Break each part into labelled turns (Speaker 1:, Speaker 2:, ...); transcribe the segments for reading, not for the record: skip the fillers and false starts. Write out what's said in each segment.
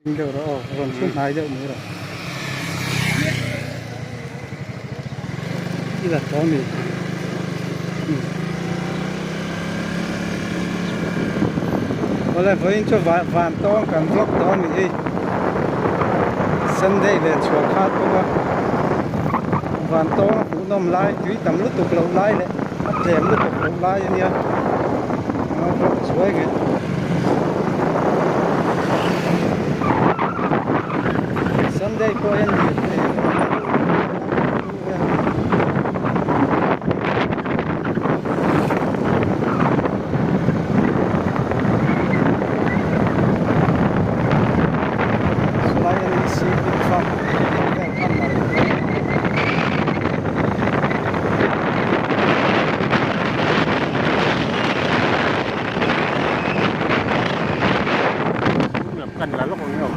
Speaker 1: Ding deuh rawh aw, rawn thu hnai deuh mai rawh. I la tawh ami? Umm. Awle vawiin chu van tawng kan vlog tawh ani hi. Sunday leh chhuah khat bawk a. Van tawng a hmuhnawm lai, tui tam lutuk loh lai leh a tlem lutuk loh lai a nia. Vlog chuai nge. Sunday pawh hian lirthei Chulai NEC pik farm vel kha nalh hle a.
Speaker 2: Kan la lawk ang emaw.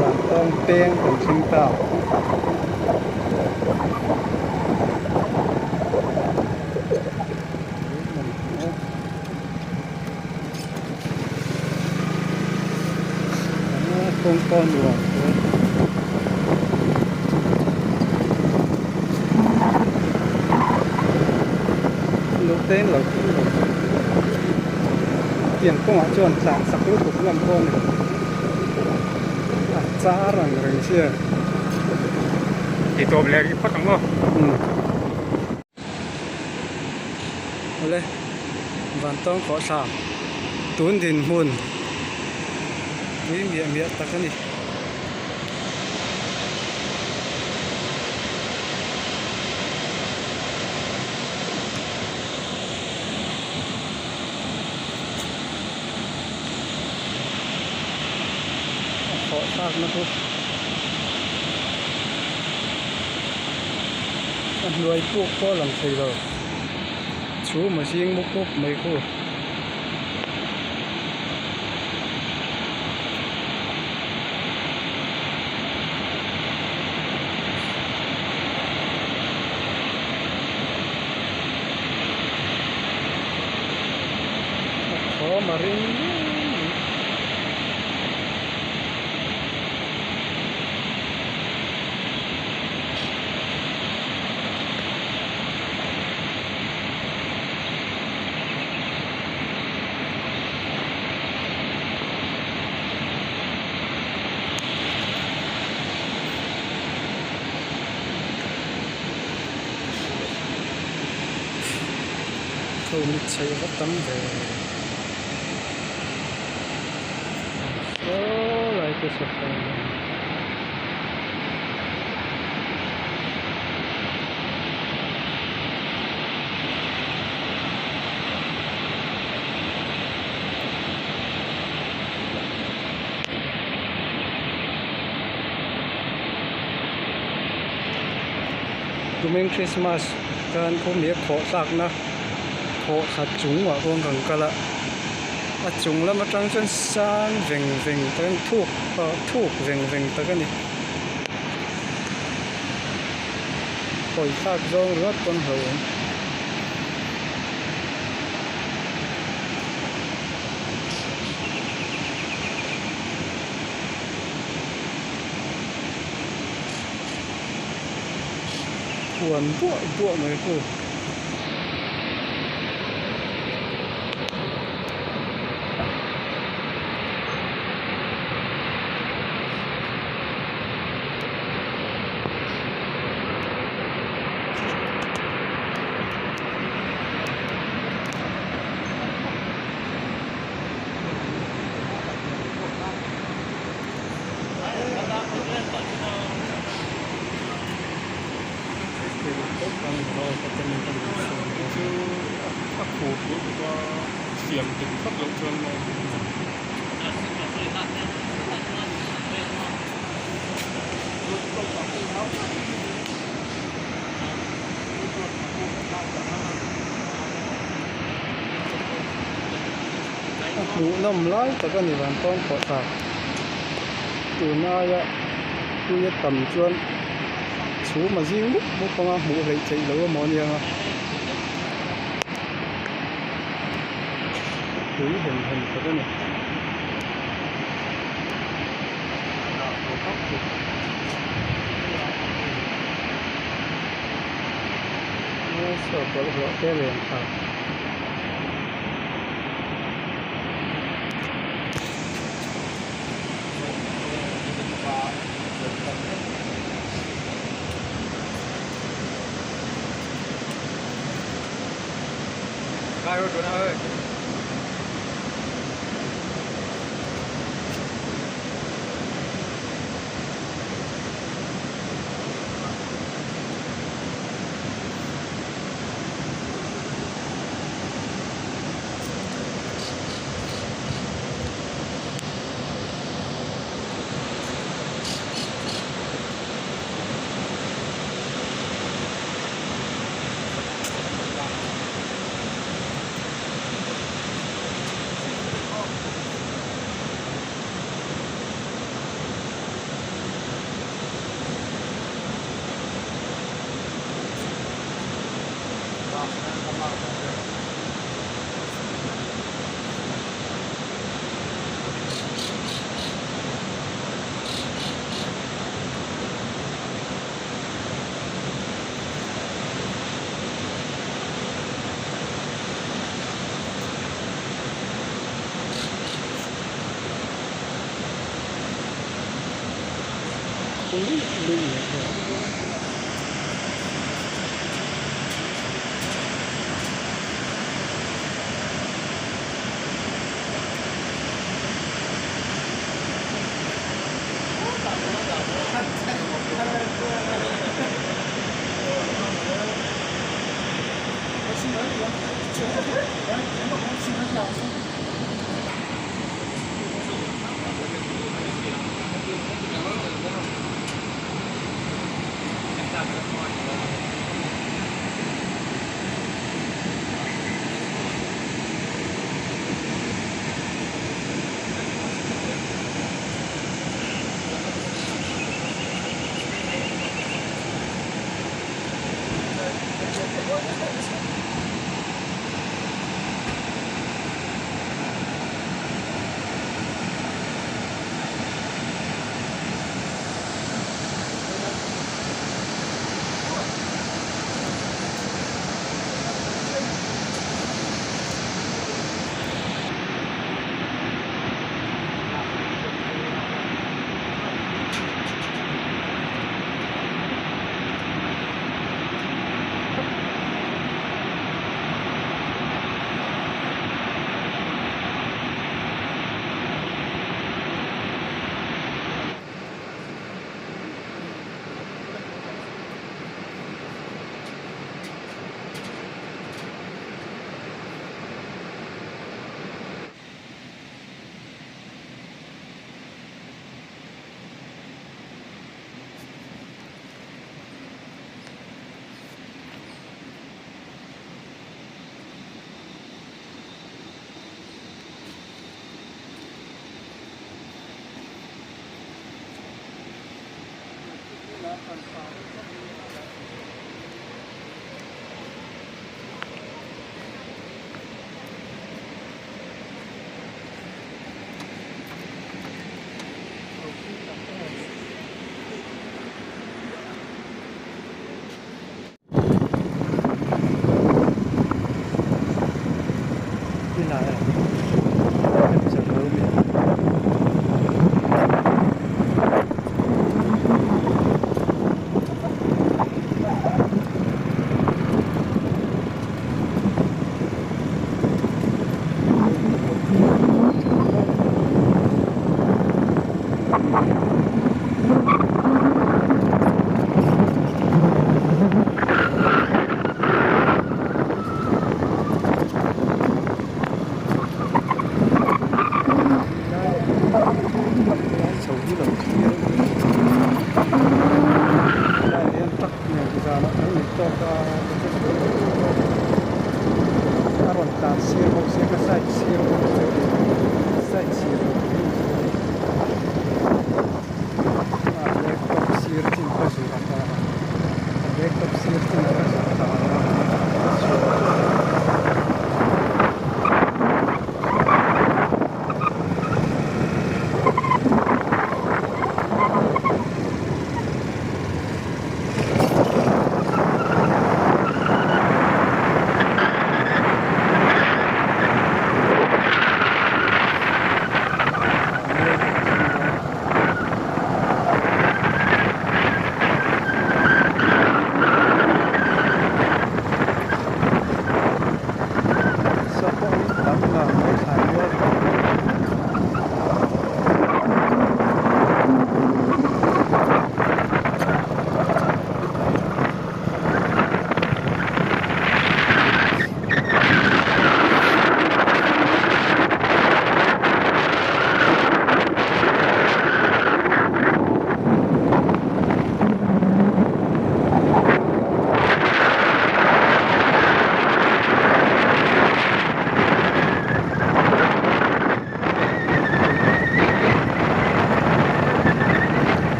Speaker 1: Vantawng peng kan thleng ta. Kawngka nuam te Nute in lo thleng lo tiang kawngah chuan tlan sak lutuk ngam pawh a ni lo a char ang reng sia.
Speaker 2: Ti tawp leh rih phawt ang aw.
Speaker 1: Awle Vantawng Khawhthla tun dinhmun tui miah miah tak a ni. A khawhthlakna chu a hnuai puk pawh a lang thei lo. Chhum a zing mup mup mai khu. A thawm a ring viau mai. Mit chheih va tam ve saw lai te saw khan. Tumin Christmas khan khawmia khawh tlakna khawh thla chung ah khawn kan kal a a chung lam atang chuan sang veng veng tak a ni thuk ah thuk veng veng tak a ni hawi thlak zawng ringawt pawn hlauhawm. Huan duah duah mai khu.
Speaker 2: Chu a khup lutuk a siam dik phawt loh chuan maw.
Speaker 1: A hmuhnawm lai tak a ni van tawn pawh thlak tun aia tui a tam chuan chhum a zing mup mup anga hmuh hleih theih loh emaw ania nga tui hem hem tak a ni. Bawlhhlawh te len thlak. Tilai a capture lo mi a. Chho hi lo thlir lai lian tak nen zanah kan ni tawk a a rawn tlan sir bawk sia ka side sir bawk sia side sir bawk.